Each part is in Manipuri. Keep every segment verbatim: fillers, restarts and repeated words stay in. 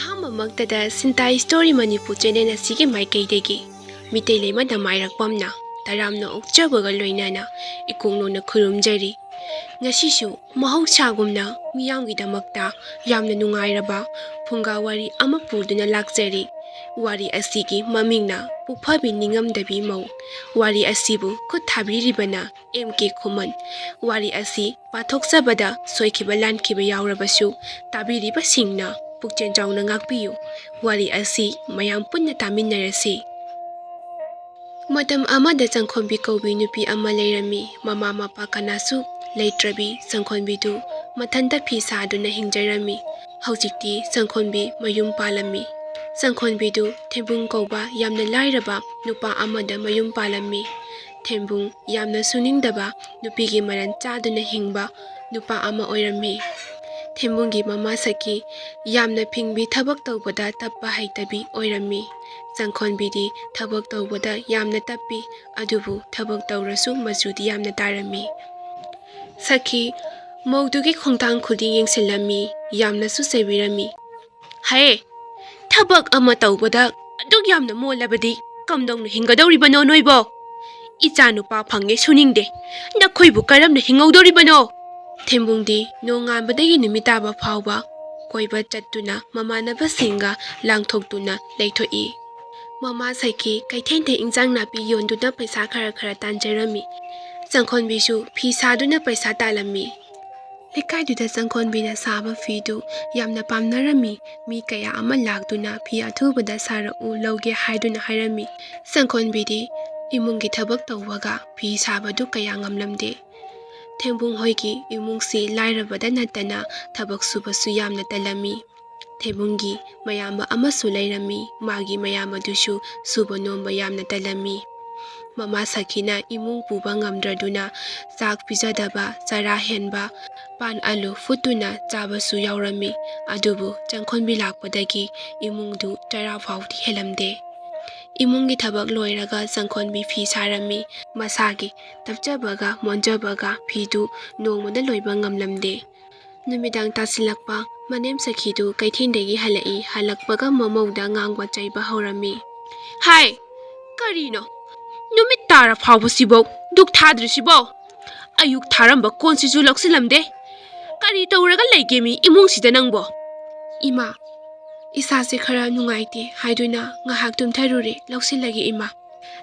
ꯑꯍꯥꯟꯕꯃꯛꯇꯗ ꯁꯤꯟꯇꯥ ꯁ꯭ꯇꯣꯔꯤ ꯃꯅꯤꯄꯨꯔ ꯆꯦꯅꯦꯜ ꯑꯁꯤꯒꯤ ꯃꯥꯏꯀꯩꯗꯒꯤ ꯃꯤꯇꯩ ꯂꯩꯃ ꯅꯃꯥꯏꯔꯛꯄꯝꯅ ꯇꯔꯥꯝꯅ ꯑꯣꯛꯆꯕꯒ ꯂꯣꯏꯅꯅ ꯏꯀꯣꯛꯅꯧꯅ ꯈꯨꯔꯨꯝꯖꯔꯤ꯫ ꯉꯁꯤꯁꯨ ꯃꯍꯧꯁꯥꯒꯨꯝꯅ ꯃꯤꯌꯥꯝꯒꯤꯗꯃꯛꯇ ꯌꯥꯝꯅ ꯅꯨꯡꯉꯥꯏꯔꯕ ꯐꯨꯡꯒꯥ ꯋꯥꯔꯤ ꯑꯃ ꯄꯨꯗꯨꯅ ꯂꯥꯛꯆꯔꯤ꯫ ꯋꯥꯔꯤ ꯑꯁꯤꯒꯤ ꯃꯃꯤꯡꯅ ꯄꯨꯛꯐꯕꯤ ꯅꯤꯡꯉꯝꯗꯕꯤ ꯃꯧ꯫ ꯋꯥꯔꯤ ꯑꯁꯤꯕꯨ ꯈꯨꯠ ꯊꯥꯕꯤꯔꯤꯕꯅ ꯑꯦꯝ ꯀꯦ ꯈꯨꯃꯟ꯫ ꯋꯥꯔꯤ ꯑꯁꯤ ꯄꯥꯊꯣꯛꯆꯕꯗ ꯁꯣꯏꯈꯤꯕ ꯂꯥꯟꯈꯤꯕ ꯌꯥꯎꯔꯕꯁꯨ ꯇꯥꯕꯤꯔꯤꯕꯁꯤꯡꯅ ꯄꯨꯛꯆꯦꯜ ꯆꯥꯎꯅ ꯉꯥꯛꯄꯤꯌꯨ꯫ ꯋꯥꯔꯤ ꯑꯁꯤ ꯃꯌꯥꯝ ꯄꯨꯟꯅ ꯇꯥꯃꯤꯟꯅꯔꯁꯤ꯫ ꯃꯇꯝ ꯑꯃꯗ ꯆꯪꯈꯣꯟꯕꯤ ꯀꯧꯕꯤ ꯅꯨꯄꯤ ꯑꯃ ꯂꯩꯔꯝꯃꯤ꯫ ꯃꯃꯥ ꯃꯄꯥ ꯀꯅꯥꯁꯨ ꯂꯩꯇ꯭ꯔꯕꯤ ꯆꯪꯈꯣꯟꯕꯤꯗꯨ ꯃꯊꯟꯇ ꯐꯤ ꯁꯥꯗꯨꯅ ꯍꯤꯡꯖꯔꯝꯃꯤ꯫ ꯍꯧꯖꯤꯛꯇꯤ ꯆꯪꯈꯣꯟꯕꯤ ꯃꯌꯨꯝ ꯄꯥꯜꯂꯝꯃꯤ꯫ ꯆꯪꯈꯣꯟꯕꯤꯗꯨ ꯊꯦꯝꯕꯨꯡ ꯀꯧꯕ ꯌꯥꯝꯅ ꯂꯥꯏꯔꯕ ꯅꯨꯄꯥ ꯑꯃꯗ ꯃꯌꯨꯝ ꯄꯥꯜꯂꯝꯃꯤ꯫ ꯊꯦꯝꯕꯨꯡ ꯌꯥꯝꯅ ꯁꯨꯅꯤꯡꯗꯕ, ꯅꯨꯄꯤꯒꯤ ꯃꯔꯟ ꯆꯥꯗꯨꯅ ꯍꯤꯡꯕ ꯅꯨꯄꯥ ꯑꯃ ꯑꯣꯏꯔꯝꯃꯤ꯫ ꯊꯦꯝꯕꯨꯡꯒꯤ ꯃꯃꯥ ꯁꯈꯤ ꯌꯥꯝꯅ ꯐꯤꯡꯕꯤ, ꯊꯕꯛ ꯇꯧꯕꯗ ꯇꯞꯄ ꯍꯩꯇꯕꯤ ꯑꯣꯏꯔꯝꯃꯤ꯫ ꯆꯪꯈꯣꯟꯕꯤꯗꯤ ꯊꯕꯛ ꯇꯧꯕꯗ ꯌꯥꯝꯅ ꯇꯞꯄꯤ, ꯑꯗꯨꯕꯨ ꯊꯕꯛ ꯇꯧꯔꯁꯨ ꯃꯆꯨꯗꯤ ꯌꯥꯝꯅ ꯇꯥꯔꯝꯃꯤ꯫ ꯁꯈꯤ ꯃꯧꯗꯨꯒꯤ ꯈꯣꯡꯊꯥꯡ ꯈꯨꯗꯤꯡ ꯌꯦꯡꯁꯤꯜꯂꯝꯃꯤ, ꯌꯥꯝꯅꯁꯨ ꯆꯩꯕꯤꯔꯝꯃꯤ꯫ "ꯍꯦ, ꯊꯕꯛ ꯑꯃ ꯇꯧꯕꯗ ꯑꯗꯨꯛ ꯌꯥꯝꯅ ꯃꯣꯜꯂꯕꯗꯤ ꯀꯝꯗꯧꯅ ꯍꯤꯡꯒꯗꯧꯔꯤꯕꯅꯣ ꯅꯣꯏꯕꯣ? ꯏꯆꯥ ꯅꯨꯄꯥ ꯐꯪꯉꯦ ꯁꯨꯅꯤꯡꯗꯦ, ꯅꯈꯣꯏꯕꯨ ꯀꯔꯝꯅ ꯍꯤꯡꯍꯧꯗꯧꯔꯤꯕꯅꯣ?" ꯊꯦꯝꯕꯨꯡꯗꯤ ꯅꯣꯡꯉꯥꯟꯕꯗꯒꯤ ꯅꯨꯃꯤꯠ ꯇꯥꯕ ꯐꯥꯎꯕ ꯀꯣꯏꯕ ꯆꯠꯇꯨꯅ ꯃꯃꯥꯟꯅꯕꯁꯤꯡꯒ ꯂꯥꯡꯊꯣꯛꯇꯨꯅ ꯂꯩꯊꯣꯛꯏ꯫ ꯃꯃꯥ ꯁꯈꯤ ꯀꯩꯊꯦꯜꯗ ꯏꯟꯖꯥꯡ ꯅꯥꯄꯤ ꯌꯣꯟꯗꯨꯅ ꯄꯩꯁꯥ ꯈꯔ ꯈꯔ ꯇꯥꯟꯖꯔꯝꯃꯤ꯫ ꯆꯪꯈꯣꯟꯕꯤꯁꯨ ꯐꯤ ꯁꯥꯗꯨꯅ ꯄꯩꯁꯥ ꯇꯥꯜꯂꯝꯃꯤ꯫ ꯂꯩꯀꯥꯏꯗꯨꯗ ꯆꯪꯈꯣꯟꯕꯤꯅ ꯁꯥꯕ ꯐꯤꯗꯨ ꯌꯥꯝꯅ ꯄꯥꯝꯅꯔꯝꯃꯤ꯫ ꯃꯤ ꯀꯌꯥ ꯑꯃ ꯂꯥꯛꯇꯨꯅ ꯐꯤ ꯑꯊꯨꯕꯗ ꯁꯥꯔꯛꯎ, ꯂꯧꯒꯦ ꯍꯥꯏꯗꯨꯅ ꯍꯥꯏꯔꯝꯃꯤ꯫ ꯆꯪꯈꯣꯟꯕꯤꯗꯤ ꯏꯃꯨꯡꯒꯤ ꯊꯕꯛ ꯇꯧꯕꯒ ꯐꯤ ꯁꯥꯕꯗꯨ ꯀꯌꯥ ꯉꯝꯂꯝꯗꯦ꯫ ꯊꯦꯝꯕꯨꯡ ꯍꯣꯏꯒꯤ ꯏꯃꯨꯡꯁꯤ ꯂꯥꯏꯔꯕꯗ ꯅꯠꯇꯅ ꯊꯕꯛ ꯁꯨꯕꯁꯨ ꯌꯥꯝꯅ ꯇꯜꯂꯝꯃꯤ꯫ ꯊꯦꯝꯕꯨꯡꯒꯤ ꯃꯌꯥꯝꯕ ꯑꯃꯁꯨ ꯂꯩꯔꯝꯃꯤ꯫ ꯃꯥꯒꯤ ꯃꯌꯥꯝꯕꯗꯨꯁꯨ ꯁꯨꯕ ꯅꯣꯝꯕ ꯌꯥꯝꯅ ꯇꯜꯂꯝꯃꯤ꯫ ꯃꯃꯥ ꯁꯈꯤꯅ ꯏꯃꯨꯡ ꯄꯨꯕ ꯉꯝꯗ꯭ꯔꯗꯨꯅ ꯆꯥꯛ ꯄꯤꯖꯗꯕ, ꯆꯔꯥ ꯍꯦꯟꯕ, ꯄꯥꯟ ꯑꯂꯨ ꯐꯨꯠꯇꯨꯅ ꯆꯥꯕꯁꯨ ꯌꯥꯎꯔꯝꯃꯤ꯫ ꯑꯗꯨꯕꯨ ꯆꯪꯈꯣꯟꯕꯤ ꯂꯥꯛꯄꯗꯒꯤ ꯏꯃꯨꯡꯗꯨ ꯆꯔꯥ ꯐꯥꯎꯗꯤ ꯍꯦꯜꯂꯝꯗꯦ꯫ ꯏꯃꯨꯡꯒꯤ ꯊꯕꯛ ꯂꯣꯏꯔꯒ ꯆꯪꯈꯣꯟꯕꯤ ꯐꯤ ꯁꯥꯔꯝꯃꯤ꯫ ꯃꯁꯥꯒꯤ ꯇꯞꯆꯕꯒ ꯃꯣꯟꯖꯕꯒ ꯐꯤꯗꯨ ꯅꯣꯡꯃꯗ ꯂꯣꯏꯕ ꯉꯝꯂꯝꯗꯦ꯫ ꯅꯨꯃꯤꯗꯥꯡ ꯇꯥꯁꯤꯜꯂꯛꯄ, ꯃꯅꯦꯝ ꯁꯈꯤꯗꯨ ꯀꯩꯊꯦꯜꯗꯒꯤ ꯍꯜꯂꯛꯏ꯫ ꯍꯜꯂꯛꯄꯒ ꯃꯃꯧꯗ ꯉꯥꯡꯕ ꯆꯩꯕ ꯍꯧꯔꯝꯃꯤ꯫ ꯍꯥꯏ, ꯀꯔꯤꯅꯣ? ꯅꯨꯃꯤꯠ ꯇꯥꯔ ꯐꯥꯎꯕꯁꯤꯐꯧ ꯗꯨꯛ ꯊꯥꯗ꯭ꯔꯤꯁꯤꯕꯣ? ꯑꯌꯨꯛ ꯊꯥꯔꯝꯕ ꯀꯣꯟꯁꯤꯁꯨ ꯂꯧꯁꯤꯜꯂꯝꯗꯦ꯫ ꯀꯔꯤ ꯇꯧꯔꯒ ꯂꯩꯒꯦ ꯃꯤ ꯏꯃꯨꯡꯁꯤꯗ ꯅꯪꯕꯣ? ꯏꯃꯥ, ꯏꯁꯥꯁꯦ ꯈꯔ ꯅꯨꯡꯉꯥꯏꯇꯦ ꯍꯥꯏꯗꯨꯅ ꯉꯥꯏꯍꯥꯛ ꯇꯨꯝꯊꯔꯨꯔꯦ꯫ ꯂꯧꯁꯤꯜꯂꯒꯦ ꯏꯃꯥ꯫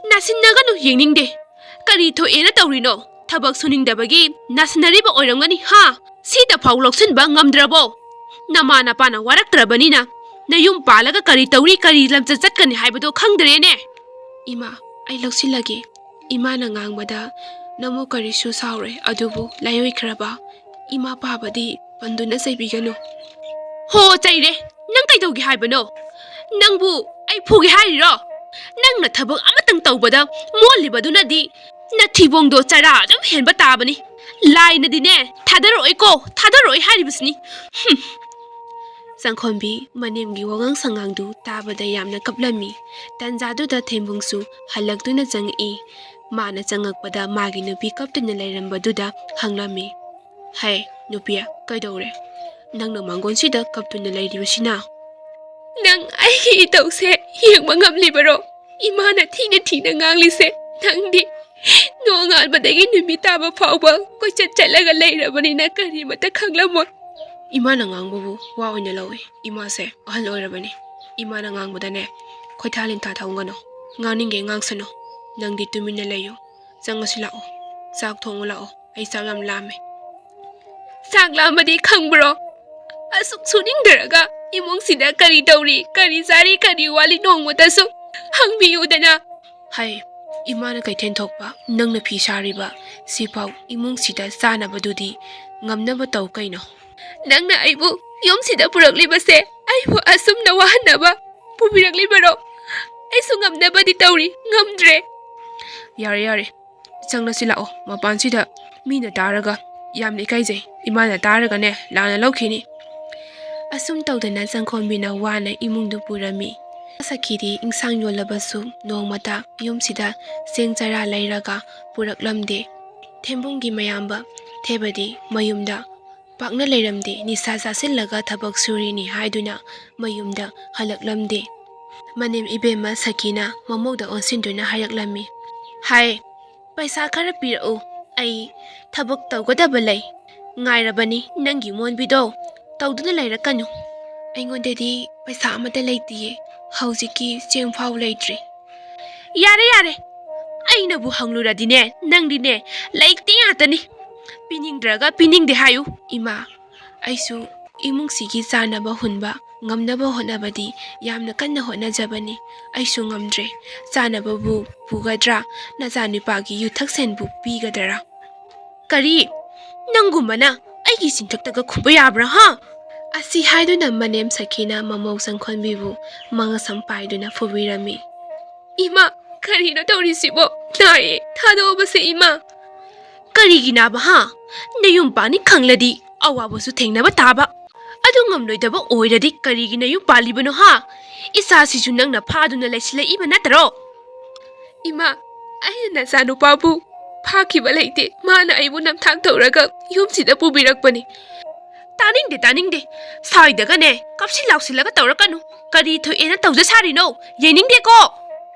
ꯅꯥꯁꯤꯟꯅꯒꯅꯨ, ꯌꯦꯡꯅꯤꯡꯗꯦ꯫ ꯀꯔꯤ ꯊꯣꯛꯑꯦꯅ ꯇꯧꯔꯤꯅꯣ? ꯊꯕꯛ ꯁꯨꯅꯤꯡꯗꯕꯒꯤ ꯅꯥꯁꯤꯟꯅꯔꯤꯕ ꯑꯣꯏꯔꯝꯒꯅꯤ, ꯍꯥ? ꯁꯤꯗ ꯐꯥꯎ ꯂꯧꯁꯤꯟꯕ ꯉꯝꯗ꯭ꯔꯕꯣ? ꯅꯃꯥ ꯅꯄꯥꯅ ꯋꯥꯔꯛꯇ꯭ꯔꯕꯅꯤꯅ ꯅꯌꯨꯝ ꯄꯥꯜꯂꯒ ꯀꯔꯤ ꯇꯧꯔꯤ, ꯀꯔꯤ ꯂꯝꯆꯠ ꯆꯠꯀꯅꯤ ꯍꯥꯏꯕꯗꯣ ꯈꯪꯗ꯭ꯔꯦꯅꯦ꯫ ꯏꯃꯥ, ꯑꯩ ꯂꯧꯁꯤꯜꯂꯒꯦ꯫ ꯏꯃꯥꯅ ꯉꯥꯡꯕꯗ ꯅꯃꯨ ꯀꯔꯤꯁꯨ ꯁꯥꯎꯔꯣꯏ, ꯑꯗꯨꯕꯨ ꯂꯥꯏꯑꯣꯏꯈ꯭ꯔꯕ ꯏꯃꯥ ꯄꯥꯕꯗꯤ ꯄꯟꯗꯨꯅ ꯆꯩꯕꯤꯒꯅꯨ꯫ ꯍꯣ, ꯆꯩꯔꯦ꯫ ꯅꯪ ꯀꯩꯗꯧꯒꯦ ꯍꯥꯏꯕꯅꯣ? ꯅꯪꯕꯨ ꯑꯩ ꯐꯨꯒꯦ ꯍꯥꯏꯔꯤꯔꯣ? ꯅꯪꯅ ꯊꯕꯛ ꯑꯃꯇꯪ ꯇꯧꯕꯗ ꯃꯣꯜꯂꯤꯕꯗꯨꯅꯗꯤ ꯅꯊꯤꯕꯣꯡꯗꯣ ꯆꯔꯥ ꯑꯗꯨꯝ ꯍꯦꯟꯕ ꯇꯥꯕꯅꯤ꯫ ꯂꯥꯏꯅꯗꯤꯅꯦ, ꯊꯥꯗꯔꯛꯑꯣꯏꯀꯣ, ꯊꯥꯗꯔꯛꯑꯣꯏ ꯍꯥꯏꯔꯤꯕꯁꯤꯅꯤ꯫ ꯍꯨꯝ꯫ ꯆꯪꯈꯣꯝꯕꯤ ꯃꯅꯦꯝꯒꯤ ꯋꯥꯉꯥꯡ ꯁꯉꯥꯡꯗꯨ ꯇꯥꯕꯗ ꯌꯥꯝꯅ ꯀꯞꯂꯝꯃꯤ꯫ ꯇꯟꯖꯥꯗꯨꯗ ꯊꯦꯝꯕꯨꯡꯁꯨ ꯍꯜꯂꯛꯇꯨꯅ ꯆꯪꯉꯛꯏ꯫ ꯃꯥꯅ ꯆꯪꯉꯛꯄꯗ ꯃꯥꯒꯤ ꯅꯨꯄꯤ ꯀꯞꯇꯨꯅ ꯂꯩꯔꯝꯕꯗꯨꯗ ꯍꯪꯂꯝꯃꯤ꯫ ꯍꯩ, ꯅꯨꯄꯤ, ꯀꯩꯗꯧꯔꯦ? ꯅꯪꯅ ꯃꯥꯡꯒꯣꯟꯁꯤꯗ ꯀꯞꯇꯨꯅ ꯂꯩꯔꯤꯕꯁꯤꯅ? ꯅꯪ ꯑꯩꯒꯤ ꯏꯇꯧꯁꯦ ꯌꯦꯡꯕ ꯉꯝꯂꯤꯕꯔꯣ? ꯏꯃꯥꯅ ꯊꯤꯅ ꯊꯤꯅ ꯉꯥꯡꯂꯤꯁꯦ ꯅꯪꯗꯤ ꯅꯣꯡꯉꯥꯟꯕꯗꯒꯤ ꯅꯨꯃꯤꯠ ꯇꯥꯕ ꯐꯥꯎꯕ ꯀꯣꯏꯆꯠ ꯆꯠꯂꯒ ꯂꯩꯔꯕꯅꯤꯅ ꯀꯔꯤꯃꯠꯇ ꯈꯪꯂꯝꯃꯣꯏ꯫ ꯏꯃꯥꯅ ꯉꯥꯡꯕꯕꯨ ꯋꯥ ꯑꯣꯏꯅ ꯂꯧꯏ꯫ ꯏꯃꯥꯁꯦ ꯑꯍꯜ ꯑꯣꯏꯔꯕꯅꯤ꯫ ꯏꯃꯥꯅ ꯉꯥꯡꯕꯗꯅꯦ ꯈꯣꯏꯊꯥ ꯂꯤꯟꯊꯥ ꯊꯧꯒꯅꯨ꯫ ꯉꯥꯡꯅꯤꯡꯒꯦ ꯉꯥꯡꯁꯅꯨ꯫ ꯅꯪꯗꯤ ꯇꯨꯃꯤꯟꯅ ꯂꯩꯌꯨ꯫ ꯆꯪꯉꯁꯤ ꯂꯥꯛꯑꯣ꯫ ꯆꯥꯛ ꯊꯣꯡꯉꯨ ꯂꯥꯛꯑꯣ꯫ ꯑꯩ ꯆꯥꯛ ꯌꯥꯝ ꯂꯥꯝꯃꯦ꯫ ꯆꯥꯛ ꯂꯥꯝꯕꯗꯤ ꯈꯪꯕ꯭ꯔꯣ? ꯑꯁꯨꯛ ꯁꯨꯅꯤꯡꯗꯔꯒ ꯏꯃꯨꯡꯁꯤꯗ ꯀꯔꯤ ꯇꯧꯔꯤ, ꯀꯔꯤ ꯆꯥꯔꯤ, ꯀꯔꯤ ꯋꯥꯠꯂꯤ ꯅꯣꯡꯃꯇꯁꯨ ꯍꯪꯕꯤꯌꯨꯗꯅ꯫ ꯍꯩ, ꯏꯃꯥꯅ ꯀꯩꯊꯦꯜ ꯊꯣꯛꯄ, ꯅꯪꯅ ꯐꯤ ꯁꯥꯔꯤꯕ, ꯁꯤꯐꯥꯎ ꯏꯃꯨꯡꯁꯤꯗ ꯆꯥꯅꯕꯗꯨꯗꯤ ꯉꯝꯅꯕ ꯇꯧ ꯀꯩꯅꯣ꯫ ꯅꯪꯅ ꯑꯩꯕꯨ ꯌꯨꯝꯁꯤꯗ ꯄꯨꯔꯛꯂꯤꯕꯁꯦ ꯑꯩꯕꯨ ꯑꯁꯨꯝꯅ ꯋꯥꯍꯟꯅꯕ ꯄꯨꯕꯤꯔꯛꯂꯤꯕꯔꯣ? ꯑꯩꯁꯨ ꯉꯝꯅꯕꯗꯤ ꯇꯧꯔꯤ, ꯉꯝꯗ꯭ꯔꯦ꯫ ꯌꯥꯔꯦ, ꯌꯥꯔꯦ, ꯆꯪꯂꯁꯤ ꯂꯥꯛꯑꯣ꯫ ꯃꯄꯥꯟꯁꯤꯗ ꯃꯤꯅ ꯇꯥꯔꯒ ꯌꯥꯝꯅ ꯏꯀꯥꯏꯖꯩ꯫ ꯏꯃꯥꯅ ꯇꯥꯔꯒꯅꯦ ꯂꯥꯟꯅ ꯂꯧꯈꯤꯅꯤ꯫ ꯑꯁꯨꯝ ꯇꯧꯗꯅ ꯆꯪꯈꯣꯝꯕꯤꯅ ꯋꯥꯅ ꯏꯃꯨꯡꯗꯨ ꯄꯨꯔꯝꯃꯤ꯫ ꯁꯈꯤꯗꯤ ꯏꯟꯁꯥꯡ ꯌꯣꯜꯂꯕꯁꯨ ꯅꯣꯡꯃꯇ ꯌꯨꯝꯁꯤꯗ ꯆꯦꯡ ꯆꯔꯥ ꯂꯩꯔꯒ ꯄꯨꯔꯛꯂꯝꯗꯦ꯫ ꯊꯦꯝꯕꯨꯡꯒꯤ ꯃꯌꯥꯝꯕ ꯊꯦꯕꯗꯤ ꯃꯌꯨꯝꯗ ꯄꯥꯛꯅ ꯂꯩꯔꯝꯗꯦ꯫ ꯅꯤꯁꯥ ꯆꯥꯁꯤꯜꯂꯒ ꯊꯕꯛ ꯁꯨꯔꯤꯅꯤ ꯍꯥꯏꯗꯨꯅ ꯃꯌꯨꯝꯗ ꯍꯜꯂꯛꯂꯝꯗꯦ꯫ ꯃꯅꯦꯝ ꯏꯕꯦꯝꯃ ꯁꯈꯤꯅ ꯃꯃꯧꯗ ꯑꯣꯟꯁꯤꯟꯗꯨꯅ ꯍꯥꯏꯔꯛꯂꯝꯃꯤ꯫ ꯍꯥꯏ, ꯄꯩꯁꯥ ꯈꯔ ꯄꯤꯔꯛꯎ, ꯑꯩ ꯊꯕꯛ ꯇꯧꯒꯗꯕ ꯂꯩ꯫ ꯉꯥꯏꯔꯕꯅꯤ ꯅꯪꯒꯤ ꯃꯣꯟꯕꯤꯗꯣ, ꯇꯧꯗꯨꯅ ꯂꯩꯔꯛꯀꯅꯨ꯫ ꯑꯩꯉꯣꯟꯗꯗꯤ ꯄꯩꯁꯥ ꯑꯃꯠꯇ ꯂꯩꯇꯤꯌꯦ, ꯍꯧꯖꯤꯛꯀꯤ ꯆꯦꯡ ꯐꯥꯎ ꯂꯩꯇ꯭ꯔꯤ꯫ ꯌꯥꯔꯦ, ꯌꯥꯔꯦ, ꯑꯩꯅꯕꯨ ꯍꯪꯂꯨꯔꯗꯤꯅꯦ, ꯅꯪꯗꯤꯅꯦ, ꯂꯩꯇꯦ ꯉꯥꯛꯇꯅꯤ꯫ ꯄꯤꯅꯤꯡꯗ꯭ꯔꯒ ꯄꯤꯅꯤꯡꯗꯦ ꯍꯥꯏꯌꯨ꯫ ꯏꯃꯥ, ꯑꯩꯁꯨ ꯏꯃꯨꯡꯁꯤꯒꯤ ꯆꯥꯅꯕ ꯍꯨꯟꯕ ꯉꯝꯅꯕ ꯍꯣꯠꯅꯕꯗꯤ ꯌꯥꯝꯅ ꯀꯟꯅ ꯍꯣꯠꯅꯖꯕꯅꯤ꯫ ꯑꯩꯁꯨ ꯉꯝꯗ꯭ꯔꯦ꯫ ꯆꯥꯅꯕꯕꯨ ꯄꯨꯒꯗ꯭ꯔꯥ? ꯅꯆꯥꯅꯨꯄꯥꯒꯤ ꯌꯨꯊꯛꯁꯦꯟꯕꯨ ꯄꯤꯒꯗ꯭ꯔꯥ? ꯀꯔꯤ? ꯅꯪꯒꯨꯝꯕꯅ ꯑꯩꯒꯤ ꯆꯤꯟꯊꯛꯇꯒ ꯈꯨꯝꯕ ꯌꯥꯕ꯭ꯔꯥ, ꯍꯥ? ꯑꯁꯤ ꯍꯥꯏꯗꯨꯅ ꯃꯅꯦꯝ ꯁꯈꯤꯅ ꯃꯃꯧ ꯆꯪꯈꯣꯟꯕꯤꯕꯨ ꯃꯉꯛꯁꯝ ꯄꯥꯏꯗꯨꯅ ꯐꯨꯕꯤꯔꯝꯃꯤ꯫ ꯏꯃꯥ, ꯀꯔꯤꯅꯣ ꯇꯧꯔꯤꯁꯤꯕꯣ? ꯅꯥꯏꯌꯦ, ꯊꯥꯗꯣꯛꯑꯕꯁꯦ ꯏꯃꯥ꯫ ꯀꯔꯤꯒꯤ ꯅꯥꯕ, ꯍꯥ? ꯅꯌꯨꯝ ꯄꯥꯅꯤ ꯈꯪꯂꯗꯤ ꯑꯋꯥꯕꯁꯨ ꯊꯦꯡꯅꯕ ꯇꯥꯕ꯫ ꯑꯗꯨ ꯉꯝꯂꯣꯏꯗꯕ ꯑꯣꯏꯔꯗꯤ ꯀꯔꯤꯒꯤ ꯅꯌꯨꯝ ꯄꯥꯜꯂꯤꯕꯅꯣ, ꯍꯥ? ꯏꯆꯥꯁꯤꯁꯨ ꯅꯪꯅ ꯐꯥꯗꯨꯅ ꯂꯩꯁꯤꯜꯂꯛꯏꯕ ꯅꯠꯇ꯭ꯔꯣ? ꯏꯃꯥ, ꯑꯩꯅ ꯅꯆꯥꯅꯨꯄꯥꯕꯨ ꯐꯥꯈꯤꯕ ꯂꯩꯇꯦ꯫ ꯃꯥꯅ ꯑꯩꯕꯨ ꯅꯝꯊꯥꯛ ꯇꯧꯔꯒ ꯌꯨꯝꯁꯤꯗ ꯄꯨꯕꯤꯔꯛꯄꯅꯤ꯫ ꯇꯥꯅꯤꯡꯗꯦ, ꯇꯥꯅꯤꯡꯗꯦ꯫ ꯁ꯭ꯋꯥꯏꯗꯒꯅꯦ ꯀꯥꯞꯁꯤꯟ ꯂꯥꯎꯁꯤꯜꯂꯒ ꯇꯧꯔꯛꯀꯅꯨ꯫ ꯀꯔꯤ ꯊꯣꯛꯑꯦꯅ ꯇꯧꯖ ꯁꯥꯔꯤꯅꯣ? ꯌꯦꯡꯅꯤꯡꯗꯦꯀꯣ꯫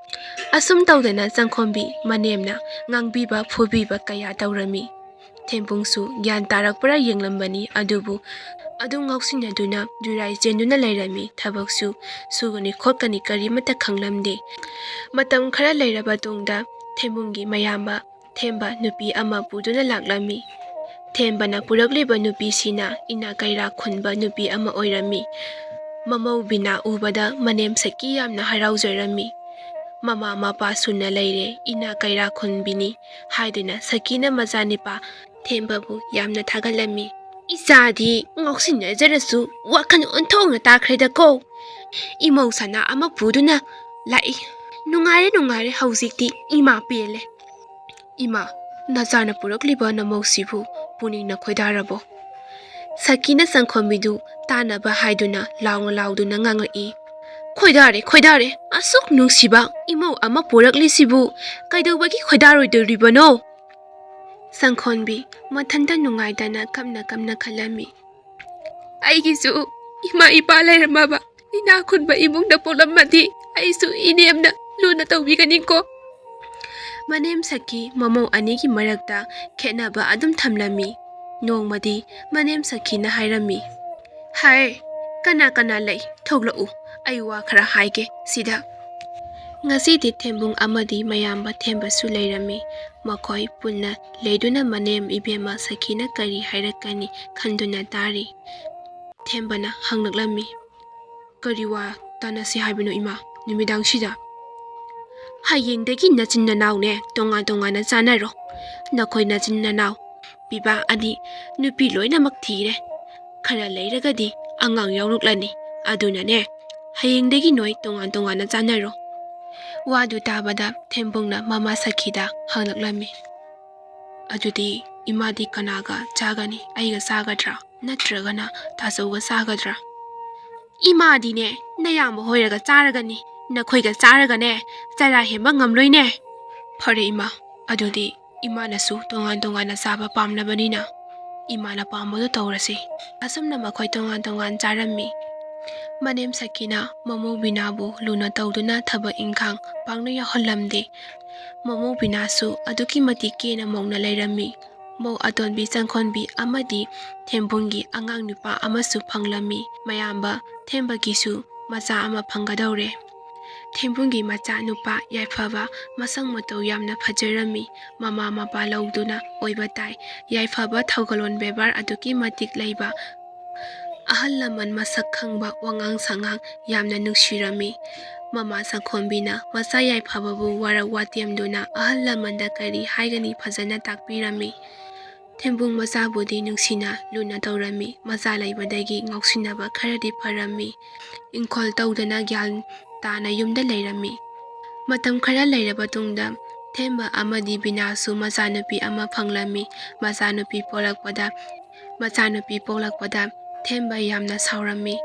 ꯑꯁꯨꯝ ꯇꯧꯗꯅ ꯆꯪꯈꯣꯝꯕꯤ ꯃꯅꯦꯝꯅ ꯉꯥꯡꯕꯤꯕ ꯐꯨꯕꯤꯕ ꯀꯌꯥ ꯇꯧꯔꯝꯃꯤ꯫ ꯊꯦꯝꯕꯨꯡꯁꯨ ꯒ꯭ꯌꯥꯟ ꯇꯥꯔꯛꯄ꯭ꯔꯥ ꯌꯦꯡꯂꯝꯕꯅꯤ, ꯑꯗꯨꯕꯨ ꯑꯗꯨꯝ ꯉꯥꯎꯁꯤꯟꯅꯗꯨꯅ ꯌꯨꯔꯥꯏ ꯆꯦꯟꯗꯨꯅ ꯂꯩꯔꯝꯃꯤ꯫ ꯊꯕꯛꯁꯨ ꯁꯨꯒꯅꯤ ꯈꯣꯠꯀꯅꯤ ꯀꯔꯤꯃꯠꯇ ꯈꯪꯂꯝꯗꯦ꯫ ꯃꯇꯝ ꯈꯔ ꯂꯩꯔꯕ ꯇꯨꯡꯗ ꯊꯦꯝꯕꯨꯡꯒꯤ ꯃꯌꯥꯝꯕ ꯊꯦꯝꯕ ꯅꯨꯄꯤ ꯑꯃ ꯄꯨꯗꯨꯅ ꯂꯥꯛꯂꯝꯃꯤ꯫ ꯊꯦꯝꯕꯅ ꯄꯨꯔꯛꯂꯤꯕ ꯅꯨꯄꯤꯁꯤꯅ ꯏꯅꯥ ꯀꯩꯔꯥ ꯈꯨꯟꯕ ꯅꯨꯄꯤ ꯑꯃ ꯑꯣꯏꯔꯝꯃꯤ꯫ ꯃꯃꯧ ꯕꯤꯅꯥ ꯎꯕꯗ ꯃꯅꯦꯝ ꯁꯈꯤ ꯌꯥꯝꯅ ꯍꯔꯥꯎꯖꯔꯝꯃꯤ꯫ ꯃꯃꯥ ꯃꯄꯥ ꯁꯨꯅ ꯂꯩꯔꯦ, ꯏꯅꯥ ꯀꯩꯔꯥ ꯈꯨꯟꯕꯤꯅꯤ ꯍꯥꯏꯗꯨꯅ ꯁꯈꯤꯅ ꯃꯆꯥꯅꯤꯄꯥ ꯊꯦꯝꯕꯕꯨ ꯌꯥꯝꯅ ꯊꯥꯒꯠꯂꯝꯃꯤ꯫ ꯏꯆꯥꯗꯤ ꯉꯥꯎꯁꯤꯟꯅꯖꯔꯁꯨ ꯋꯥꯈꯜ ꯑꯣꯟꯊꯣꯛꯅ ꯇꯥꯈ꯭ꯔꯦꯗꯀꯣ꯫ ꯏꯃꯧ ꯁꯅꯥ ꯑꯃ ꯄꯨꯗꯨꯅ ꯂꯥꯛꯏ꯫ ꯅꯨꯡꯉꯥꯏꯔꯦ, ꯅꯨꯡꯉꯥꯏꯔꯦ, ꯍꯧꯖꯤꯛꯇꯤ ꯏꯃꯥ ꯄꯦꯜꯂꯦ꯫ ꯏꯃꯥ, ꯅꯆꯥꯅ ꯄꯨꯔꯛꯂꯤꯕ ꯅꯃꯧꯁꯤꯕꯨ ꯄꯨꯅꯤꯡꯅ ꯈꯣꯏꯗꯥꯔꯕꯣ? ꯁꯈꯤꯅ ꯆꯪꯈꯣꯝꯕꯤꯗꯨ ꯇꯥꯅꯕ ꯍꯥꯏꯗꯨꯅ ꯂꯥꯎꯅ ꯂꯥꯎꯗꯨꯅ ꯉꯥꯡꯂꯛꯏ꯫ ꯈꯣꯏꯗꯥꯔꯦ, ꯈꯣꯏꯗꯥꯔꯦ, ꯑꯁꯨꯛ ꯅꯨꯡꯁꯤꯕ ꯏꯃꯧ ꯑꯃ ꯄꯨꯔꯛꯂꯤꯁꯤꯕꯨ ꯀꯩꯗꯧꯕꯒꯤ ꯈꯣꯏꯗꯥꯔꯣꯏꯗꯣꯔꯤꯕꯅꯣ? ꯁꯪꯈꯣꯟꯕꯤ ꯃꯊꯟꯇ ꯅꯨꯡꯉꯥꯏꯇꯅ ꯀꯞꯅ ꯀꯞꯅ ꯈꯜꯂꯝꯃꯤ꯫ ꯑꯩꯒꯤꯁꯨ ꯏꯃꯥ ꯏꯄꯥ ꯂꯩꯔꯝꯃꯕ ꯏꯅꯥꯛ ꯈꯨꯟꯕ ꯏꯃꯨꯡꯗ ꯄꯣꯛꯂꯝꯃꯗꯤ ꯑꯩꯁꯨ ꯏꯅꯦꯝꯅ ꯂꯨꯅ ꯇꯧꯕꯤꯒꯅꯤꯀꯣ꯫ ꯃꯅꯦꯝ ꯁꯈꯤ ꯃꯃꯧ ꯑꯅꯤꯒꯤ ꯃꯔꯛꯇ ꯈꯦꯠꯅꯕ ꯑꯗꯨꯝ ꯊꯝꯂꯝꯃꯤ꯫ ꯅꯣꯡꯃꯗꯤ ꯃꯅꯦꯝ ꯁꯈꯤꯅ ꯍꯥꯏꯔꯝꯃꯤ, "ꯍꯥꯏ, ꯀꯅꯥ ꯀꯅꯥ ꯂꯩ? ꯊꯣꯛꯂꯛꯎ, ꯑꯩ ꯋꯥ ꯈꯔ ꯍꯥꯏꯒꯦ ꯁꯤꯗ"꯫ ꯉꯁꯤꯗꯤ ꯊꯦꯝꯕꯨꯡ ꯑꯃꯗꯤ ꯃꯌꯥꯝꯕ ꯊꯦꯝꯕꯁꯨ ꯂꯩꯔꯝꯃꯤ꯫ ꯃꯈꯣꯏ ꯄꯨꯟꯅ ꯂꯩꯗꯨꯅ ꯃꯅꯦꯝ ꯏꯕꯦꯝꯃ ꯁꯈꯤꯅ ꯀꯔꯤ ꯍꯥꯏꯔꯛꯀꯅꯤ ꯈꯟꯗꯨꯅ ꯇꯥꯔꯤ꯫ ꯊꯦꯝꯕꯅ ꯍꯪꯂꯛꯂꯝꯃꯤ, "ꯀꯔꯤ ꯋꯥ ꯇꯥꯟꯅꯁꯤ ꯍꯥꯏꯕꯅꯣ ꯏꯃꯥ, ꯅꯨꯃꯤꯗꯥꯡꯁꯤꯗ?" "ꯍꯌꯦꯡꯗꯒꯤ ꯅꯆꯤꯟ ꯅꯅꯥꯎꯅꯦ ꯇꯣꯉꯥꯟ ꯇꯣꯉꯥꯟꯅ ꯆꯥꯅꯔꯣ꯫ ꯅꯈꯣꯏ ꯅꯆꯤꯟ ꯅꯅꯥꯎ ꯄꯤꯕꯥ ꯑꯅꯤ ꯅꯨꯄꯤ ꯂꯣꯏꯅꯃꯛ ꯊꯤꯔꯦ꯫ ꯈꯔ ꯂꯩꯔꯒꯗꯤ ꯑꯉꯥꯡ ꯌꯥꯎꯔꯛꯂꯅꯤ꯫ ꯑꯗꯨꯅꯅꯦ, ꯍꯌꯦꯡꯗꯒꯤ ꯅꯣꯏ ꯇꯣꯉꯥꯟ ꯇꯣꯉꯥꯟꯅ ꯆꯥꯅꯔꯣ"꯫ ꯋꯥꯗꯨ ꯇꯥꯕꯗ ꯊꯦꯝꯕꯨꯡꯅ ꯃꯃꯥ ꯁꯈꯤꯗ ꯍꯪꯂꯛꯂꯝꯃꯤ, "ꯑꯗꯨꯗꯤ ꯏꯃꯥꯗꯤ ꯀꯅꯥꯒ ꯆꯥꯒꯅꯤ? ꯑꯩꯒ ꯆꯥꯒꯗ꯭ꯔꯥ? ꯅꯠꯇ꯭ꯔꯒꯅ ꯇꯥꯆꯧꯒ ꯆꯥꯒꯗ꯭ꯔꯥ?" "ꯏꯃꯥꯗꯤꯅꯦ, ꯅꯌꯥꯝꯕ ꯍꯣꯏꯔꯒ ꯆꯥꯔꯒꯅꯤ꯫ ꯅꯈꯣꯏꯒ ꯆꯥꯔꯒꯅꯦ, ꯆꯔꯥ ꯍꯦꯟꯕ ꯉꯝꯂꯣꯏꯅꯦ"꯫ "ꯐꯔꯦ ꯏꯃꯥ, ꯑꯗꯨꯗꯤ ꯏꯃꯥꯅꯁꯨ ꯇꯣꯉꯥꯟ ꯇꯣꯉꯥꯟꯅ ꯆꯥꯕ ꯄꯥꯝꯂꯕꯅꯤꯅ ꯏꯃꯥꯅ ꯄꯥꯝꯕꯗꯨ ꯇꯧꯔꯁꯤ"꯫ ꯑꯁꯨꯝꯅ ꯃꯈꯣꯏ ꯇꯣꯉꯥꯟ ꯇꯣꯉꯥꯟ ꯆꯥꯔꯝꯃꯤ꯫ ꯃꯅꯦꯝ ꯁꯈꯤꯅ ꯃꯃꯧ ꯕꯤꯅꯥꯕꯨ ꯂꯨꯅ ꯇꯧꯗꯨꯅ ꯊꯕꯛ ꯏꯪꯈꯥꯡ ꯄꯥꯛꯅ ꯌꯥꯎꯍꯜꯂꯝꯗꯦ꯫ ꯃꯃꯧ ꯕꯤꯅꯥꯁꯨ ꯑꯗꯨꯛꯀꯤ ꯃꯇꯤꯛ ꯀꯦꯅ ꯃꯧꯅ ꯂꯩꯔꯝꯃꯤ꯫ ꯃꯧ ꯑꯇꯣꯟꯕꯤ ꯆꯪꯈꯣꯟꯕꯤ ꯑꯃꯗꯤ ꯊꯦꯝꯕꯨꯡꯒꯤ ꯑꯉꯥꯡ ꯅꯨꯄꯥ ꯑꯃꯁꯨ ꯐꯪꯂꯝꯃꯤ꯫ ꯃꯌꯥꯝꯕ ꯊꯦꯝꯕꯒꯤꯁꯨ ꯃꯆꯥ ꯑꯃ ꯐꯪꯒꯗꯧꯔꯦ꯫ ꯊꯦꯝꯕꯨꯡꯒꯤ ꯃꯆꯥ ꯅꯨꯄꯥ ꯌꯥꯏꯐꯕ ꯃꯁꯛ ꯃꯇꯧ ꯌꯥꯝꯅ ꯐꯖꯔꯝꯃꯤ꯫ ꯃꯃꯥ ꯃꯄꯥ ꯂꯧꯗꯨꯅ ꯑꯣꯏꯕ ꯇꯥꯏ꯫ ꯌꯥꯏꯐꯕ ꯊꯧꯒꯜꯂꯣꯟ ꯕꯦꯕꯥꯔ ꯑꯗꯨꯛꯀꯤ ꯃꯇꯤꯛ ꯂꯩꯕ꯫ ꯑꯍꯜ ꯂꯃꯟ ꯃꯁꯛ ꯈꯪꯕ, ꯋꯥꯉꯥꯡ ꯁꯉꯥꯡ ꯌꯥꯝꯅ ꯅꯨꯡꯁꯤꯔꯝꯃꯤ꯫ ꯃꯃꯥ ꯁꯪꯈꯣꯟꯕꯤꯅ ꯃꯆꯥ ꯌꯥꯏꯐꯕꯕꯨ ꯋꯥꯔꯛ ꯋꯥꯇꯦꯝꯗꯨꯅ ꯑꯍꯜ ꯂꯃꯟꯗ ꯀꯔꯤ ꯍꯥꯏꯒꯅꯤ ꯐꯖꯅ ꯇꯥꯛꯄꯤꯔꯝꯃꯤ꯫ ꯊꯦꯝꯕꯨꯡ ꯃꯆꯥꯕꯨꯗꯤ ꯅꯨꯡꯁꯤꯅ ꯂꯨꯅ ꯇꯧꯔꯝꯃꯤ꯫ ꯃꯆꯥ ꯂꯩꯕꯗꯒꯤ ꯉꯥꯎꯁꯤꯟꯅꯕ ꯈꯔꯗꯤ ꯐꯔꯝꯃꯤ꯫ ꯏꯪꯈꯣꯜ ꯇꯧꯗꯅ ꯒ꯭ꯌꯥꯟ ꯇꯥꯅ ꯌꯨꯝꯗ ꯂꯩꯔꯝꯃꯤ꯫ ꯃꯇꯝ ꯈꯔ ꯂꯩꯔꯕ ꯇꯨꯡꯗ ꯊꯦꯝꯕ ꯑꯃꯗꯤ ꯕꯤꯅꯥꯁꯨ ꯃꯆꯥꯅꯨꯄꯤ ꯑꯃ ꯐꯪꯂꯝꯃꯤ꯫ ꯃꯆꯥꯅꯨꯄꯤ ꯄꯣꯛꯂꯛꯄꯗ, ꯃꯆꯥꯅꯨꯄꯤ ꯄꯣꯛꯂꯛꯄꯗ ꯊꯦꯝꯕ ꯌꯥꯝꯅ ꯁꯥꯎꯔꯝꯃꯤ꯫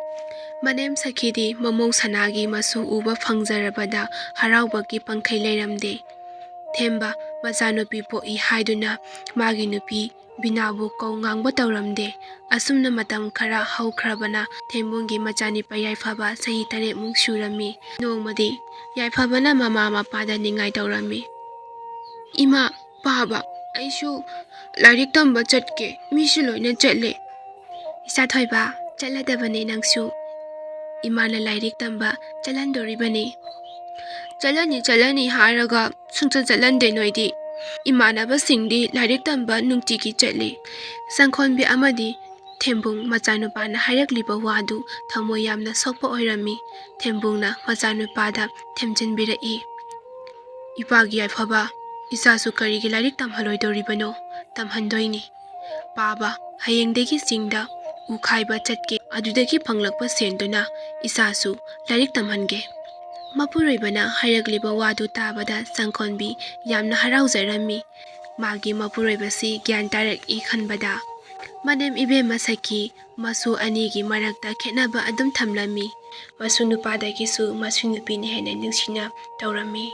ꯃꯅꯦꯝ ꯁꯈꯤꯗꯤ ꯃꯃꯧ ꯁꯅꯥꯒꯤ ꯃꯆꯨ ꯎꯕ ꯐꯪꯖꯔꯕꯗ ꯍꯔꯥꯎꯕꯒꯤ ꯄꯪꯈꯩ ꯂꯩꯔꯝꯗꯦ꯫ ꯊꯦꯝꯕ ꯃꯆꯥꯅꯨꯄꯤ ꯄꯣꯛꯏ ꯍꯥꯏꯗꯨꯅ ꯃꯥꯒꯤ ꯅꯨꯄꯤ ꯕꯤꯅꯥꯕꯨ ꯀꯧ ꯉꯥꯡꯕ ꯇꯧꯔꯝꯗꯦ꯫ ꯑꯁꯨꯝꯅ ꯃꯇꯝ ꯈꯔ ꯍꯧꯈ꯭ꯔꯕꯅ ꯊꯦꯝꯕꯨꯡꯒꯤ ꯃꯆꯥꯅꯨꯄꯥ ꯌꯥꯏꯐꯕ ꯆꯍꯤ ꯇꯔꯦꯠꯃꯨꯛ ꯁꯨꯔꯝꯃꯤ꯫ ꯅꯣꯡꯃꯗꯤ ꯌꯥꯏꯐꯕꯅ ꯃꯃꯥ ꯃꯄꯥꯗ ꯅꯤꯡꯉꯥꯏ ꯇꯧꯔꯝꯃꯤ꯫ "ꯏꯃꯥ, ꯄꯥꯕ, ꯑꯩꯁꯨ ꯂꯥꯏꯔꯤꯛ ꯇꯝꯕ ꯆꯠꯀꯦ, ꯃꯤꯁꯨ ꯂꯣꯏꯅ ꯆꯠꯂꯦ꯫" "ꯏꯆꯥ ꯊꯣꯏꯕ, ꯆꯠꯂꯗꯕꯅꯦ ꯅꯪꯁꯨ꯫ ꯏꯃꯥꯅ ꯂꯥꯏꯔꯤꯛ ꯇꯝꯕ ꯆꯠꯍꯟꯗꯣꯔꯤꯕꯅꯤ꯫" "ꯆꯠꯂꯅꯤ, ꯆꯠꯂꯅꯤ ꯍꯥꯏꯔꯒ ꯁꯨꯡꯆꯠ ꯆꯠꯍꯟꯗꯦ ꯅꯣꯏꯗꯤ꯫ ꯏꯃꯥꯟꯅꯕꯁꯤꯡꯗꯤ ꯂꯥꯏꯔꯤꯛ ꯇꯝꯕ ꯅꯨꯡꯇꯤꯒꯤ ꯆꯠꯂꯤ꯫" ꯆꯪꯈꯣꯟꯕꯤ ꯑꯃꯗꯤ ꯊꯦꯝꯕꯨꯡ ꯃꯆꯥꯅꯨꯄꯥꯅ ꯍꯥꯏꯔꯛꯂꯤꯕ ꯋꯥꯗꯨ ꯊꯃꯣꯏ ꯌꯥꯝꯅ ꯁꯣꯛꯄ ꯑꯣꯏꯔꯝꯃꯤ꯫ ꯊꯦꯝꯕꯨꯡꯅ ꯃꯆꯥꯅꯨꯄꯥꯗ ꯊꯦꯝꯖꯤꯟꯕꯤꯔꯛꯏ꯫ "ꯏꯄꯥꯒꯤ ꯌꯥꯏꯐꯕ, ꯏꯆꯥꯁꯨ ꯀꯔꯤꯒꯤ ꯂꯥꯏꯔꯤꯛ ꯇꯝꯍꯜꯂꯣꯏꯗꯧꯔꯤꯕꯅꯣ? ꯇꯝꯍꯟꯗꯣꯏꯅꯤ꯫ ꯄꯥꯕ, ꯍꯌꯦꯡꯗꯒꯤ ꯆꯤꯡꯗ ꯎ ꯈꯥꯏꯕ ꯆꯠꯀꯦ, ꯑꯗꯨꯗꯒꯤ ꯐꯪꯂꯛꯄ ꯁꯦꯟꯗꯨꯅ ꯏꯆꯥꯁꯨ ꯂꯥꯏꯔꯤꯛ ꯇꯝꯍꯟꯒꯦ꯫" ꯃꯄꯨꯔꯣꯏꯕꯅ ꯍꯥꯏꯔꯛꯂꯤꯕ ꯋꯥꯗꯨ ꯇꯥꯕꯗ ꯆꯪꯈꯣꯟꯕꯤ ꯌꯥꯝꯅ ꯍꯔꯥꯎꯖꯔꯝꯃꯤ꯫ ꯃꯥꯒꯤ ꯃꯄꯨꯔꯣꯏꯕꯁꯤ ꯒ꯭ꯌꯥꯟ ꯇꯥꯔꯛꯏ ꯈꯟꯕꯗ꯫ ꯃꯅꯦꯝ ꯏꯕꯦꯝꯃ ꯁꯈꯤ ꯃꯁꯨ ꯑꯅꯤꯒꯤ ꯃꯔꯛꯇ ꯈꯦꯠꯅꯕ ꯑꯗꯨꯝ ꯊꯝꯂꯝꯃꯤ꯫ ꯃꯁꯨ ꯅꯨꯄꯥꯗꯒꯤꯁꯨ ꯃꯁꯨ ꯅꯨꯄꯤꯅ ꯍꯦꯟꯅ ꯅꯨꯡꯁꯤꯅ ꯇꯧꯔꯝꯃꯤ꯫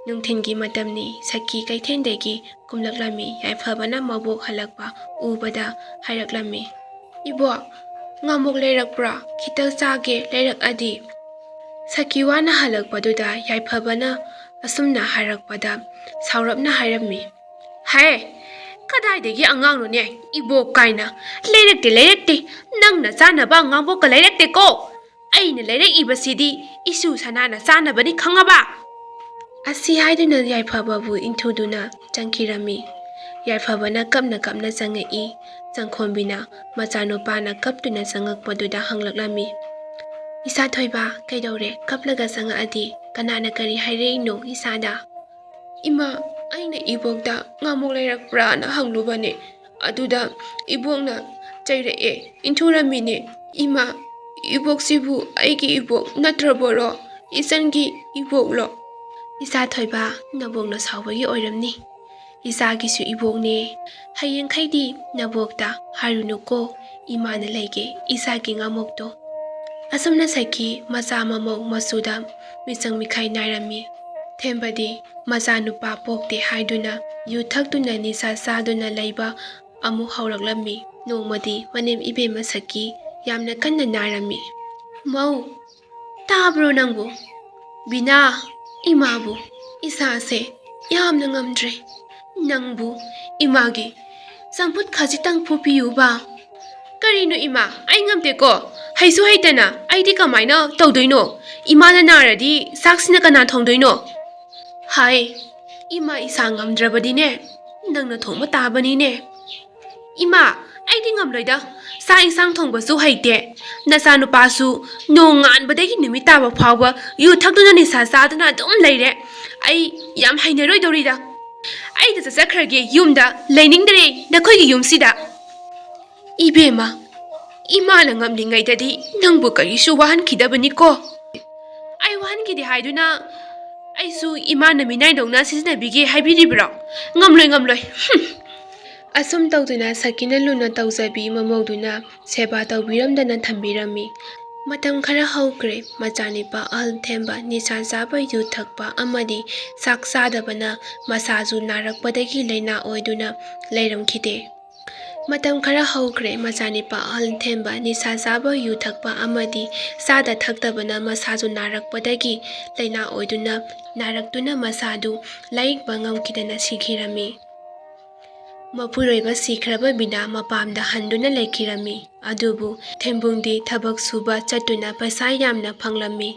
ꯅꯨꯡꯊꯤꯜꯒꯤ ꯃꯇꯝꯅꯤ꯫ ꯁꯈꯤ ꯀꯩꯊꯦꯜꯗꯒꯤ ꯀꯨꯝꯂꯛꯂꯝꯃꯤ꯫ ꯌꯥꯏꯐꯕꯅ ꯃꯕꯣꯛ ꯍꯜꯂꯛꯄ ꯎꯕꯗ ꯍꯥꯏꯔꯛꯂꯝꯃꯤ, "ꯏꯕꯣꯛ, ꯉꯥꯃꯣꯛ ꯂꯩꯔꯛꯄ꯭ꯔꯥ? ꯈꯤꯇꯪ ꯆꯥꯒꯦ, ꯂꯩꯔꯛꯑꯗꯤ꯫" ꯁꯈꯤ ꯋꯥꯅ ꯍꯜꯂꯛꯄꯗꯨꯗ ꯌꯥꯏꯐꯕꯅ ꯑꯁꯨꯝꯅ ꯍꯥꯏꯔꯛꯄꯗ ꯁꯥꯎꯔꯞꯅ ꯍꯥꯏꯔꯝꯃꯤ, "ꯍꯦ, ꯀꯗꯥꯏꯗꯒꯤ ꯑꯉꯥꯡꯅꯣꯅꯦ? ꯏꯕꯣꯛ ꯀꯥꯏꯅ꯫ ꯂꯩꯔꯛꯇꯦ, ꯂꯩꯔꯛꯇꯦ꯫ ꯅꯪꯅ ꯆꯥꯅꯕ ꯉꯥꯃꯣꯛꯀ ꯂꯩꯔꯛꯇꯦꯀꯣ꯫ ꯑꯩꯅ ꯂꯩꯔꯛꯏꯕꯁꯤꯗꯤ ꯏꯁꯨ ꯁꯅꯥꯅ ꯆꯥꯅꯕꯅꯤ, ꯈꯪꯉꯕ?" ꯑꯁꯤ ꯍꯥꯏꯗꯨꯅ ꯌꯥꯏꯐꯕꯕꯨ ꯏꯟꯊꯨꯗꯨꯅ ꯆꯪꯈꯤꯔꯝꯃꯤ꯫ ꯌꯥꯏꯐꯕꯅ ꯀꯞꯅ ꯀꯞꯅ ꯆꯪꯉꯛꯏ꯫ ꯆꯪꯈꯣꯟꯕꯤꯅ ꯃꯆꯥꯅꯨꯄꯥꯅ ꯀꯞꯇꯨꯅ ꯆꯪꯉꯛꯄꯗꯨꯗ ꯍꯪꯂꯛꯂꯝꯃꯤ, "ꯏꯆꯥ ꯊꯣꯏꯕ, ꯀꯩꯗꯧꯔꯦ? ꯀꯞꯂꯒ ꯆꯪꯉꯛꯑꯗꯤ ꯀꯅꯥꯅ ꯀꯔꯤ ꯍꯥꯏꯔꯛꯏꯅꯣ ꯏꯆꯥꯗ?" "ꯏꯃꯥ, ꯑꯩꯅ ꯏꯕꯣꯛꯇ ꯉꯥꯃꯣꯛ ꯂꯩꯔꯛꯄ꯭ꯔꯥꯅ ꯍꯪꯂꯨꯕꯅꯦ꯫ ꯑꯗꯨꯗ ꯏꯕꯣꯛꯅ ꯆꯩꯔꯛꯑꯦ, ꯏꯟꯊꯨꯔꯝꯃꯤꯅꯦ꯫ ꯏꯃꯥ, ꯏꯕꯣꯛꯁꯤꯕꯨ ꯑꯩꯒꯤ ꯏꯕꯣꯛ ꯅꯠꯇ꯭ꯔꯕꯣꯔꯣ? ꯏꯆꯟꯒꯤ ꯏꯕꯣꯛꯂꯣ?" "ꯏꯆꯥ ꯊꯣꯏꯕ, ꯅꯕꯣꯛꯅ ꯁꯥꯎꯕꯒꯤ ꯑꯣꯏꯔꯝꯅꯤ꯫ ꯏꯆꯥꯒꯤꯁꯨ ꯏꯕꯣꯛꯅꯦ꯫ ꯍꯌꯦꯡꯈꯩꯗꯤ ꯅꯕꯣꯛꯇ ꯍꯥꯏꯔꯨꯅꯨꯀꯣ, ꯏꯃꯥꯅ ꯂꯩꯒꯦ ꯏꯆꯥꯒꯤ ꯉꯥꯃꯣꯛꯇꯣ꯫" ꯑꯁꯨꯝꯅ ꯁꯈꯤ ꯃꯆꯥ ꯃꯃꯧ ꯃꯆꯨꯗ ꯃꯤꯆꯪ ꯃꯤꯈꯥꯏ ꯅꯥꯏꯔꯝꯃꯤ꯫ ꯊꯦꯝꯕꯗꯤ ꯃꯆꯥꯅꯨꯄꯥ ꯄꯣꯛꯇꯦ ꯍꯥꯏꯗꯨꯅ ꯌꯨ ꯊꯛꯇꯨꯅ ꯅꯤꯁꯥ ꯆꯥꯗꯨꯅ ꯂꯩꯕ ꯑꯃꯨꯛ ꯍꯧꯔꯛꯂꯝꯃꯤ꯫ ꯅꯣꯡꯃꯗꯤ ꯃꯅꯦꯝ ꯏꯕꯦꯝꯃ ꯁꯈꯤ ꯌꯥꯝꯅ ꯀꯟꯅ ꯅꯥꯔꯝꯃꯤ꯫ "ꯃꯧ, ꯇꯥꯕ꯭ꯔꯣ ꯅꯪꯕꯨ? ꯕꯤꯅꯥ, ꯏꯃꯥꯕꯨ ꯏꯁꯥꯁꯦ ꯌꯥꯝꯅ ꯉꯝꯗ꯭ꯔꯦ꯫ ꯅꯪꯕꯨ ꯏꯃꯥꯒꯤ ꯆꯝꯐꯨꯠ ꯈꯖꯤꯛꯇꯪ ꯐꯨꯠꯄꯤꯌꯨꯕ꯫" "ꯀꯔꯤꯅꯣ ꯏꯃꯥ, ꯑꯩ ꯉꯝꯗꯦꯀꯣ꯫ ꯍꯩꯁꯨ ꯍꯩꯇꯅ ꯑꯩꯗꯤ ꯀꯃꯥꯏꯅ ꯇꯧꯗꯣꯏꯅꯣ? ꯏꯃꯥꯅ ꯅꯥꯔꯗꯤ ꯆꯥꯛꯁꯤꯅ ꯀꯅꯥ ꯊꯣꯡꯗꯣꯏꯅꯣ?" "ꯍꯥꯏ, ꯏꯃꯥ ꯏꯁꯥ ꯉꯝꯗ꯭ꯔꯕꯗꯤꯅꯦ, ꯅꯪꯅ ꯊꯣꯡꯕ ꯇꯥꯕꯅꯤꯅꯦ꯫" "ꯏꯃꯥ, ꯑꯩꯗꯤ ꯉꯝꯂꯣꯏꯗ꯫ ꯆꯥꯛ ꯏꯟꯁꯥꯡ ꯊꯣꯡꯕꯁꯨ ꯍꯩꯇꯦ꯫ ꯅꯆꯥꯅꯨꯄꯥꯁꯨ ꯅꯣꯡ ꯉꯥꯟꯕꯗꯒꯤ ꯅꯨꯃꯤꯠ ꯇꯥꯕ ꯐꯥꯎꯕ ꯌꯨ ꯊꯛꯇꯨꯅ ꯅꯤꯁꯥ ꯆꯥꯗꯨꯅ ꯑꯗꯨꯝ ꯂꯩꯔꯦ꯫ ꯑꯩ ꯌꯥꯝ ꯍꯩꯅꯔꯣꯏꯗꯧꯔꯤꯗ꯫ ꯑꯩꯗ ꯆꯠꯆꯈ꯭ꯔꯒꯦ, ꯌꯨꯝꯗ ꯂꯩꯅꯤꯡꯗ꯭ꯔꯦ ꯅꯈꯣꯏꯒꯤ ꯌꯨꯝꯁꯤꯗ꯫" "ꯏꯕꯦꯝꯃ, ꯏꯃꯥꯅ ꯉꯝꯂꯤꯉꯩꯗꯗꯤ ꯅꯪꯕꯨ ꯀꯔꯤꯁꯨ ꯋꯥꯍꯟꯈꯤꯗꯕꯅꯤꯀꯣ꯫" "ꯑꯩ ꯋꯥꯍꯟꯈꯤꯗꯦ ꯍꯥꯏꯗꯨꯅ ꯑꯩꯁꯨ ꯏꯃꯥꯅ ꯃꯤꯅꯥꯏꯗꯧꯅ ꯁꯤꯖꯤꯟꯅꯕꯤꯒꯦ ꯍꯥꯏꯕꯤꯔꯤꯕ꯭ꯔꯣ? ꯉꯝꯂꯣꯏ, ꯉꯝꯂꯣꯏ꯫ ꯍꯨꯝ!" ꯑꯁꯨꯝ ꯇꯧꯗꯨꯅ ꯁꯈꯤꯅ ꯂꯨꯅ ꯇꯧꯖꯕꯤ ꯃꯃꯧꯗꯨꯅ ꯁꯦꯕꯥ ꯇꯧꯕꯤꯔꯝꯗꯅ ꯊꯝꯕꯤꯔꯝꯃꯤ꯫ ꯃꯇꯝ ꯈꯔ ꯍꯧꯈ꯭ꯔꯦ꯫ ꯃꯆꯥꯅꯤꯄꯥ ꯑꯍꯜ ꯊꯦꯝꯕ ꯅꯤꯁꯥ ꯆꯥꯕ, ꯌꯨ ꯊꯛꯄ ꯑꯃꯗꯤ ꯆꯥꯛ ꯆꯥꯗꯕꯅ ꯃꯁꯥꯁꯨ ꯅꯥꯔꯛꯄꯗꯒꯤ ꯂꯥꯏꯅꯥ ꯑꯣꯏꯗꯨꯅ ꯂꯩꯔꯝꯈꯤꯗꯦ꯫ ꯃꯇꯝ ꯈꯔ ꯍꯧꯈ꯭ꯔꯦ꯫ ꯃꯆꯥꯅꯤꯄꯥ ꯑꯍꯜ ꯊꯦꯝꯕ ꯅꯤꯁꯥ ꯆꯥꯕ, ꯌꯨ ꯊꯛꯄ ꯑꯃꯗꯤ ꯆꯥꯗ ꯊꯛꯇꯕꯅ ꯃꯁꯥꯁꯨ ꯅꯥꯔꯛꯄꯗꯒꯤ ꯂꯥꯏꯅꯥ ꯑꯣꯏꯗꯨꯅ, ꯅꯥꯔꯛꯇꯨꯅ ꯃꯁꯥꯗꯨ ꯂꯥꯌꯦꯡꯕ ꯉꯝꯈꯤꯗꯅ ꯁꯤꯈꯤꯔꯝꯃꯤ꯫ ꯃꯄꯨꯔꯣꯏꯕ ꯁꯤꯈ꯭ꯔꯕ ꯕꯤꯅꯥ ꯃꯄꯥꯝꯗ ꯍꯟꯗꯨꯅ ꯂꯩꯈꯤꯔꯝꯃꯤ꯫ ꯑꯗꯨꯕꯨ ꯊꯦꯝꯕꯨꯡꯗꯤ ꯊꯕꯛ ꯁꯨꯕ ꯆꯠꯇꯨꯅ ꯄꯩꯁꯥ ꯌꯥꯝꯅ ꯐꯪꯂꯝꯃꯤ꯫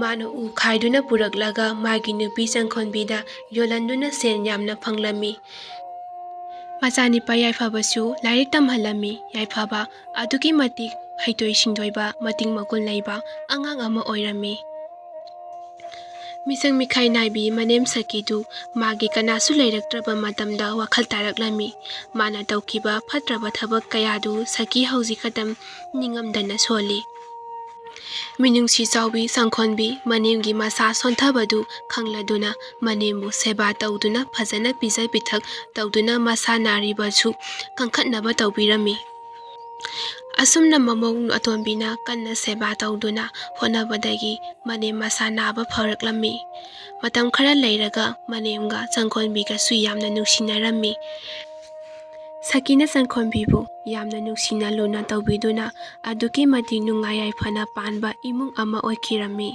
ꯃꯥꯅ ꯎ ꯈꯥꯏꯗꯨꯅ ꯄꯨꯔꯛꯂꯒ ꯃꯥꯒꯤ ꯅꯨꯄꯤ ꯆꯪꯈꯣꯟꯕꯤꯗ ꯌꯣꯜꯍꯟꯗꯨꯅ ꯁꯦꯟ ꯌꯥꯝꯅ ꯐꯪꯂꯝꯃꯤ꯫ ꯃꯆꯥꯅꯤꯄꯥ ꯌꯥꯏꯐꯕꯁꯨ ꯂꯥꯏꯔꯤꯛ ꯇꯝꯍꯜꯂꯝꯃꯤ꯫ ꯌꯥꯏꯐꯕ ꯑꯗꯨꯛꯀꯤ ꯃꯇꯤꯛ ꯍꯩꯊꯣꯏ ꯁꯤꯡꯊꯣꯏꯕ, ꯃꯇꯤꯛ ꯃꯒꯨꯟ ꯂꯩꯕ ꯑꯉꯥꯡ ꯑꯃ ꯑꯣꯏꯔꯝꯃꯤ꯫ ꯃꯤꯆꯪ ꯃꯤꯈꯥꯏ ꯅꯥꯏꯕꯤ ꯃꯅꯦꯝ ꯁꯈꯤꯗꯨ ꯃꯥꯒꯤ ꯀꯅꯥꯁꯨ ꯂꯩꯔꯛꯇ꯭ꯔꯕ ꯃꯇꯝꯗ ꯋꯥꯈꯜ ꯇꯥꯔꯛꯂꯝꯃꯤ꯫ ꯃꯥꯅ ꯇꯧꯈꯤꯕ ꯐꯠꯇ꯭ꯔꯕ ꯊꯕꯛ ꯀꯌꯥꯗꯨ ꯁꯈꯤ ꯍꯧꯖꯤꯛ ꯈꯛꯇꯪ ꯅꯤꯡꯉꯝꯗꯅ ꯁꯣꯜꯂꯤ꯫ ꯃꯤꯅꯨꯡꯁꯤ ꯆꯥꯎꯕꯤ ꯁꯪꯈꯣꯟꯕꯤ ꯃꯅꯦꯝꯒꯤ ꯃꯁꯥ ꯁꯣꯟꯊꯕꯗꯨ ꯈꯪꯂꯗꯨꯅ ꯃꯅꯦꯝꯕꯨ ꯁꯦꯕꯥ ꯇꯧꯗꯨꯅ ꯐꯖꯅ ꯄꯤꯖ ꯄꯤꯊꯛ ꯇꯧꯗꯨꯅ ꯃꯁꯥ ꯅꯥꯔꯤꯕꯁꯨ ꯀꯟꯈꯠꯅꯕ ꯇꯧꯕꯤꯔꯝꯃꯤ꯫ ꯑꯁꯨꯝꯅ ꯃꯃꯧ ꯑꯇꯣꯝꯕꯤꯅ ꯀꯟꯅ ꯁꯦꯕꯥ ꯇꯧꯗꯨꯅ ꯍꯣꯠꯅꯕꯗꯒꯤ ꯃꯅꯦꯝ ꯃꯁꯥ ꯅꯥꯕ ꯐꯔꯛꯂꯝꯃꯤ꯫ ꯃꯇꯝ ꯈꯔ ꯂꯩꯔꯒ ꯃꯅꯦꯝꯒ ꯆꯪꯈꯣꯟꯕꯤꯒꯁꯨ ꯌꯥꯝꯅ ꯅꯨꯡꯁꯤꯅꯔꯝꯃꯤ꯫ ꯁꯈꯤꯅ ꯆꯪꯈꯣꯟꯕꯤꯕꯨ ꯌꯥꯝꯅ ꯅꯨꯡꯁꯤꯅ ꯂꯨꯅ ꯇꯧꯕꯤꯗꯨꯅ ꯑꯗꯨꯛꯀꯤ ꯃꯇꯤꯛ ꯅꯨꯡꯉꯥꯏ ꯌꯥꯏꯐꯅ ꯄꯥꯟꯕ ꯏꯃꯨꯡ ꯑꯃ ꯑꯣꯏꯈꯤꯔꯝꯃꯤ꯫